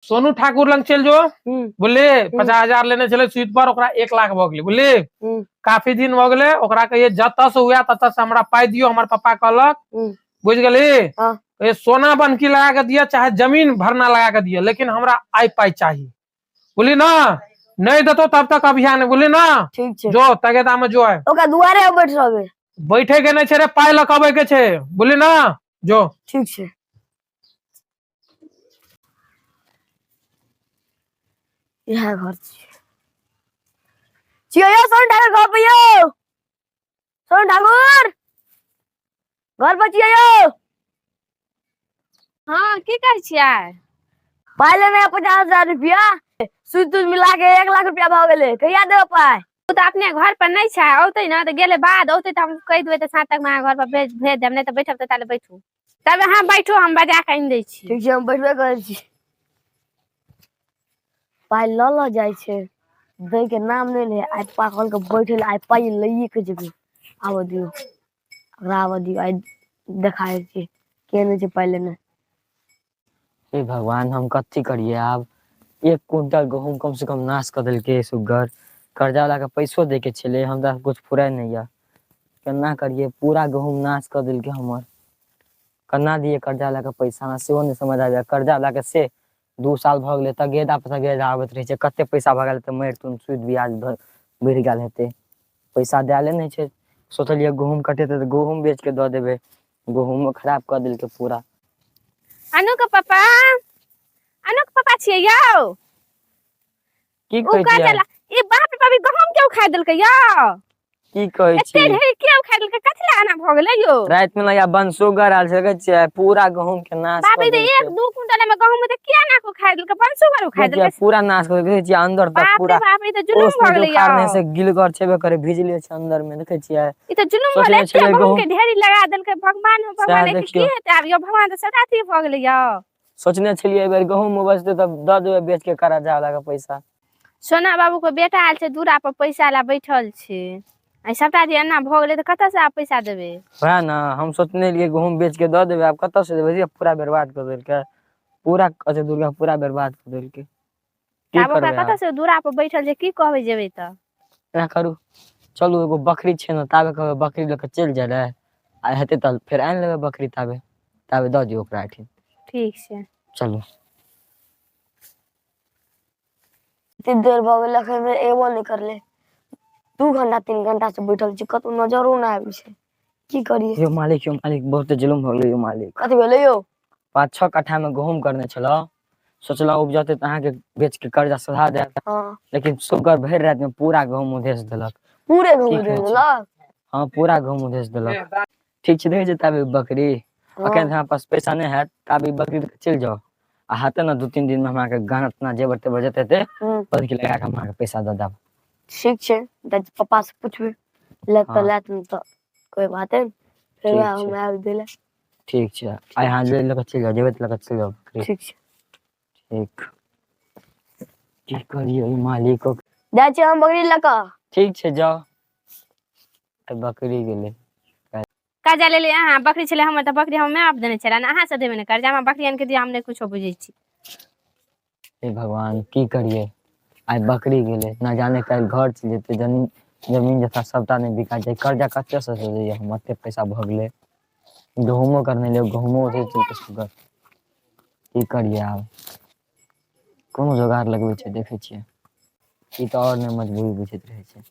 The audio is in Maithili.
सोनू ठाकुर लग चलि जो। बुझली? 50,000 लेने छलै सूद पर, ओकरा 1 लाख भऽ गेलै। बुझली? काफी दिन भऽ गेलै। ओकरा कहिए जतऽ से हुए ततऽ से हमरा पाइ दियौ, हमर पप्पा कहलक। बुझि गेली? हाँ। कहिए सोना बनकी लगा के दिअ चाहे जमीन भरना लगा के दिअ, लेकिन हमरा आइ पाइ चाही। बुझली ना? नहीं देतो तब तक अभियान। बुझली ना? ठीक छै। जो तगेदा में जो है। ओकरा दुआरे बैठ रहबै। बैठे के नहीं छै रे, पाइ लऽ के अबै के छै। बुझली ना? जो। ठीक छै। इएह घर छियै। छियै यौ सोन ठाकुर घर पर यौ, सोन ठाकुर घर पर छियै यौ। हाँ, की कहै छियै? पाइ लेने 50,000 रुपया, सूद तूद मिला के 1 लाख रुपया भऽ गेलै। कहिया देबै पाइ? ओ तऽ अपने घर पर नहि छै, औतै ने तऽ गेलै बाद औतै तऽ हम कहि देबै, तऽ साँझ तक मे अहाँ घर पर भेज भेज देब। नहि तऽ बैठब तऽ ताले बैठू, तब अहाँ बैठू, हम बजा के आनि दै छी। ठीक छै, हम बैठबे करै छी। पाइ लऽ लऽ जाइ छै, दै के नाम नहि ले। आइ पागल के बैठे आइ पाइ लैये के जेबै। आबऽ दियौ ओकरा, आबऽ दियौ, आइ देखा दै छियै के नहि छै पाइ लेने। हे भगवान, हम कथी करिए आब? 1 क्विंटल गहूम कम से कम नाश कऽ देलकै सुग्गर। कर्जा वाला के पैसो दै के छलै, हमरा कुछ फुराय नहि यऽ। केना करिए? पूरा गहूम नाश कऽ देलकै हमर। केना दिए कर्जा वाला के पैसा, हमरा सेहो नहि समझ आबैया। कर्जा वाला के से 2 साल भऽ गेलै, तगेदा पर तगेदा आबैत रहै छै। कते पैसा भऽ गेल तऽ मरि तुन सूद ब्याज बढ़ि गेल हेतै। पैसा देले नहि छै। सोचलियै गहूम कटेतै तऽ गहूम बेच के दऽ देबै, गहूमो खराब कऽ देलकै पूरा। अनु के पापा, अनु के पापा छियै यौ? की ओ कहै कर्जा छियै? ला ई बाप रे बाप, ई गहूम के उखाड़ि देलकै यौ? की कहै एते छी? ढेरी के उखाड़ि देलकै? कथी लए एना भऽ गेलै यौ? राति में लगा बंसोगर आयल छै, देखै छियै पूरा गहूम के नाश बाप कऽ रे, देलकै। 1-2 क्विंटल में गहूम तऽ किया ना उखाड़ि देलकै? बंसोगर उखाड़ि देखै छियै, देलकै। पूरा नाश कऽ देलकै। देखै छियै अंदर तक बाप रे पूरा बाप, ई तऽ जुलुम ओस भऽ में गेलै उखाड़ने यौ। से गिलगर छेबे करे, भिजले छै अंदर में, देखै छियै। ई तऽ जुलुम सोचने भेलै, एते छलियै गहूम गहूम के ढेरी लगा देलकै। भगवान हो भगवान, सएह एके की देखियौ। हेतै आब यौ? भगवान तऽ सबटा अथी भऽ गेलै यौ। सोचने छलियै एहि बेर गहूम उपजतै तब दऽ देबै बेच के कर्जा वाला के पैसा। सोना बाबू के बेटा आयल छै दूरा पर पैसा ला बैठल छै। आ सबटा जे एना भऽ गेलै तऽ कतऽ से आब पैसा देबै? वएह ने हम सोचने रहियै गहूम बेच के दऽ देबै, आब कतऽ से देबै? पूरा बर्बाद कऽ देलकै पूरा। अच्छा दुर्गा पूरा बर्बाद कऽ देलकै। की आब ओकरा करबै कतऽ आब? से? दूरा पर बैठल छै, की कहबै जेबै तऽ? एना करू, चलू, एगो बकरी छै ने, ताबे कहबै बकरी लऽ कऽ चलि जाइ लए, आ हेतै तऽ फेर आनि लेबै बकरी, ताबे ताबे दऽ दियौ ओकरा एहिठाम। ठीक छै, चलू। एते देर भऽ गेल, एखन धरि एबो नहि करलै। 2 घंटा 3 घंटा से बैठल छी, कतौ नजरो नहि आबै छै। की करियै? यौ मालिक, यौ मालिक, बहुते जुलुम भऽ गेलै यौ मालिक। कथी भेलै यौ? 5-6 कट्ठा मे गहूम करने छलहुँ, सोचलहुँ उपजतै तऽ अहाँके बेच के कर्जा सधा देब। हाँ। लेकिन सुगर भरि राति में पूरा गहूम उधेस देलक। पूरे गहूम की उधेस कहै छी? देलक? हाँ, पूरा गहूम उधेस देलक। ठीक छै, देखै छियै ताबे बकरी। हाँ। अखन हमरा पास पैसा नहि हैत, ताबे बकरी लऽ कऽ चलि जाउ, आ हेतै ने 2-3 दिन मे हमरा के गहना तना जेबर तेबर जते हेतै बंधकी लगा के हम अहाँके पैसा दऽ देब। ठीक छै, तऽ पप्पा से पुछबै, लेत तऽ हाँ। लेत, नहि तऽ कोइ बात नहि। फेर ठीक वएह हम छै। आबि दै लए। ठीक छै, आइ अहाँ लऽ कऽ चलि जाउ, जेबै तऽ लऽ कऽ चलि जाउ बकरी। ठीक छै। ठीक। की करियै मालिक? जाइ छियै हम बकरी लऽ कऽ। ठीक छै, जाउ। तऽ बकरी गेलै। कर्जा लेलियै अहाँ, बकरी छलै हमर तऽ बकरी हमर माय बाप देने छलै ने, अहाँ से देबै ने कर्जा? हमरा बकरी आनि के दिअ, हम नहि कुछो बुझै छी। हे भगवान, की करियै? आइ बकरी गेलै, ना जाने काल्हि घर चलि जेतै, जमीन जमीन जथा सबटा नहि बिका जाइ, कर्जा कते से सधैया हम? एते पैसा भऽ गेलै, गहूमो करने रहियै, गहूमो उधेस देलकै सुगर। की करियै आब? कोनो जोगाड़ लगबै छै, देखै छियै। ई तऽ आओर नहि मजबूरी बुझैत रहै छै।